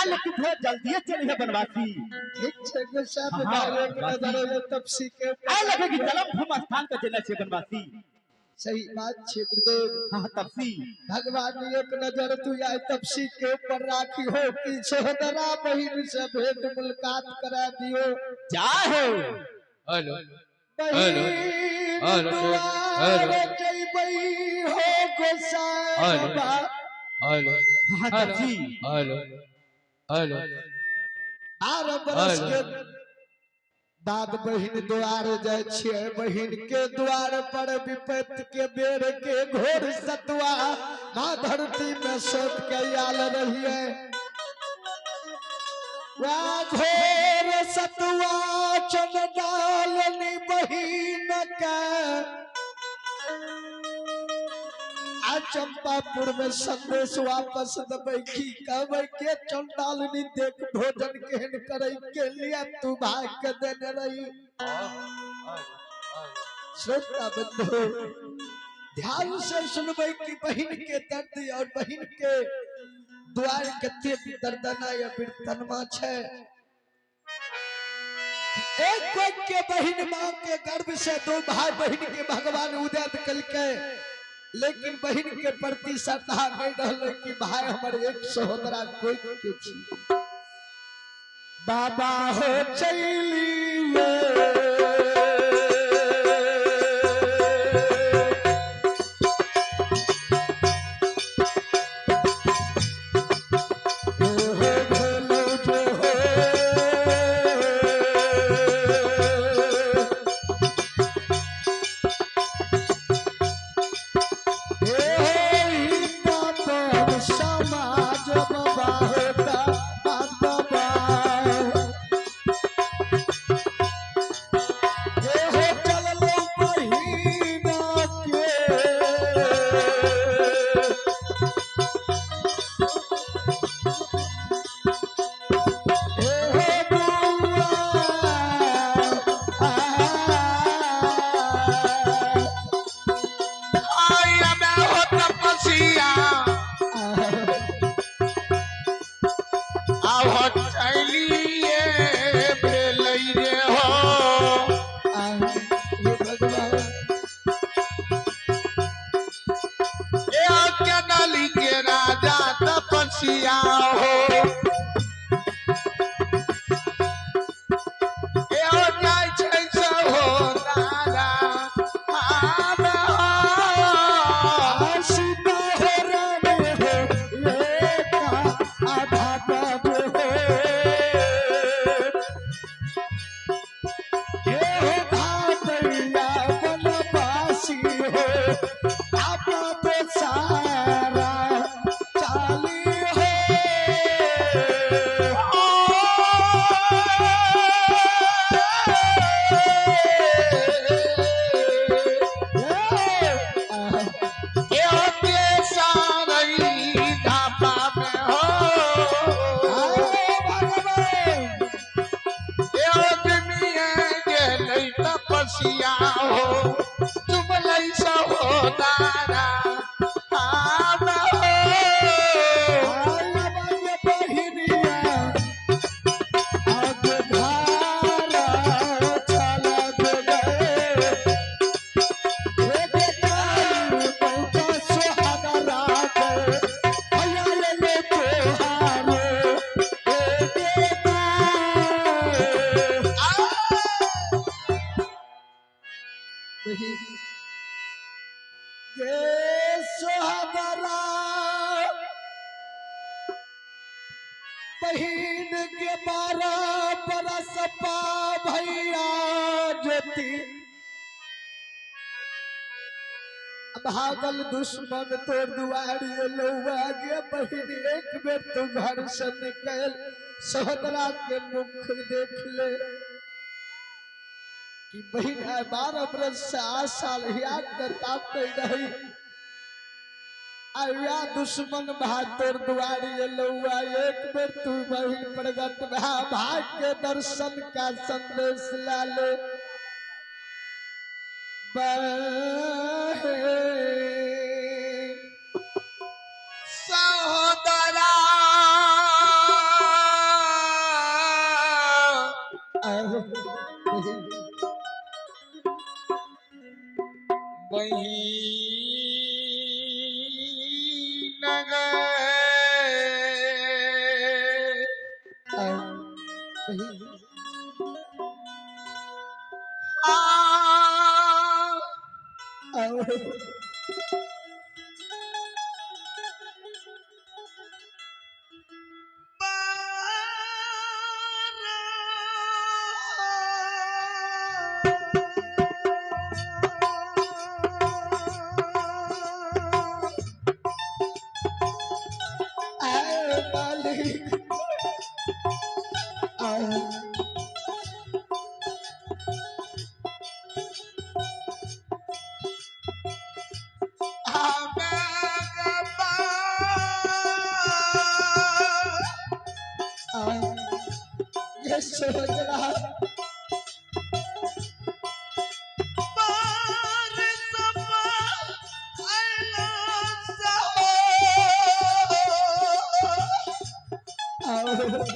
जा, लेकिन थोड़ा जल्दी चलिए बनवासी। ठीक छै गोसाई हाँ, बाबा, एक बनवासी। नजर तपसी के आ लगे कि जलम भूम स्थान का जेना छै बनवासी। सही बात छै गुरुदेव। हाँ तपसी। भगवान एक नजर तू आय तपसी के ऊपर राखी हो कि सोहदरा बहिन से भेंट मुलाकात करा दियो। जा हो। हेलो बहिन हेलो, दुआर हेलो। जइबै हो गोसाई हेलो। बाबा। हेलो। हाँ तपसी। Hello hello. 12 बरस हेलो। के बाद बहिन द्वार जाय छियै, बहिन के द्वार पर विपत्ति के बेर के घोर सतुआ माँ धरती में सौंप के आयल रहिए। वह घोर सतुआ चंडालनी बहिन के आ चंपापुर में संदेश वापस दबै की कहबै के चंडालनी देख भोजन केहन करे के लिए तू भाग के देने रही। श्रोता बंधु ध्यान से सुनबै कि बहिन के दर्द और बहिन के द्वार कते दर्दना या बिरतनमा छै। एक कोई के बहिन माँ के गर्भ से दो भाई बहिन के भगवान उदय कलके, लेकिन बहिन के प्रति श्रद्धा नहीं रहले कि भाई हमर एक सहोदरा कोई के छी। बाबा हो चलिए हो भेलो जो हो समाज बाबा होता बाबा हे हो चललो बहिना के हे हो बउआ आया मैं हो तपसिया आहो चलिए भेलै रे हो। हे भगवान ए के नली के राजा तपसिया हो। ए हो जाइ छै सहोदरा आब हो। सीता हो राम हो एक आधा बाब हो हे हो भादैया वनवासी हो आप तो सारा चाली हो। तपसिया हो चुमलै सहोदरा आब हो। बहिन के 12 बरस पा भैया ज्योति भागल दुश्मन तो दुआरी लौआ गे बहिन एक बेर तू घर से निकल सहोदरा के मुख देख ले कि बहिन है 12 बरस से 8 साल हिया के ताप रही आया दुश्मन भाई तोर दुआरी लौआ एक बेर तू बहिन प्रगट भा भाई के दर्शन का संदेश ला ले। सहोदरा आहो बहिन। बहिन गे। आहो बहिन। आ आहो आए मालिक। आहो आहो ये सोचना आहो बहिन।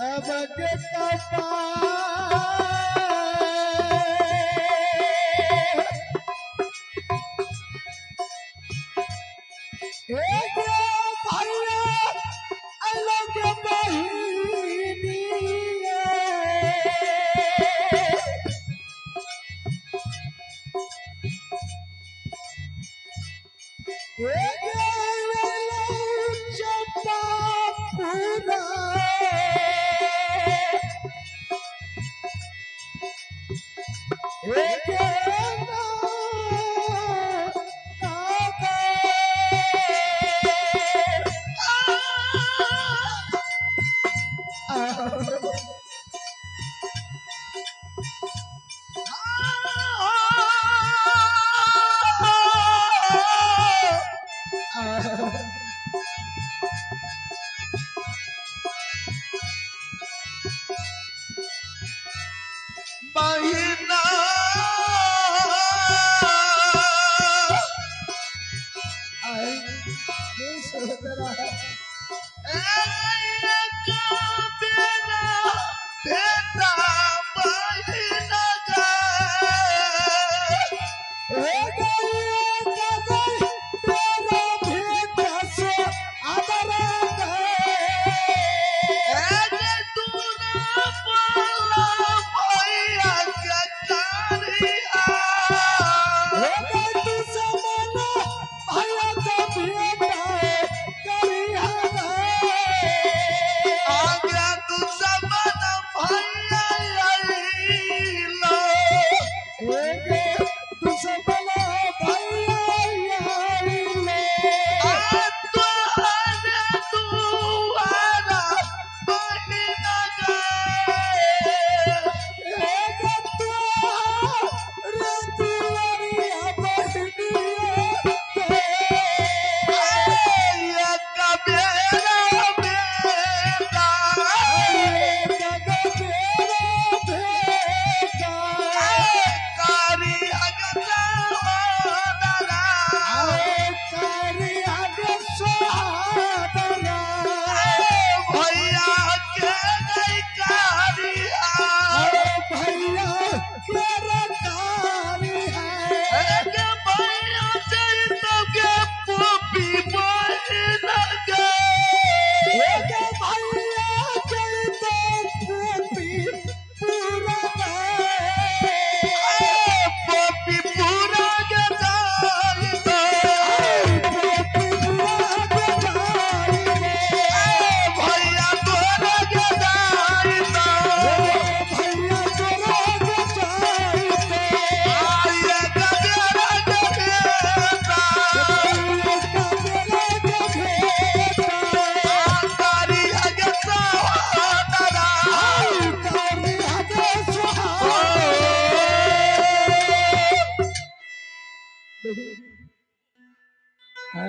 अब के आ।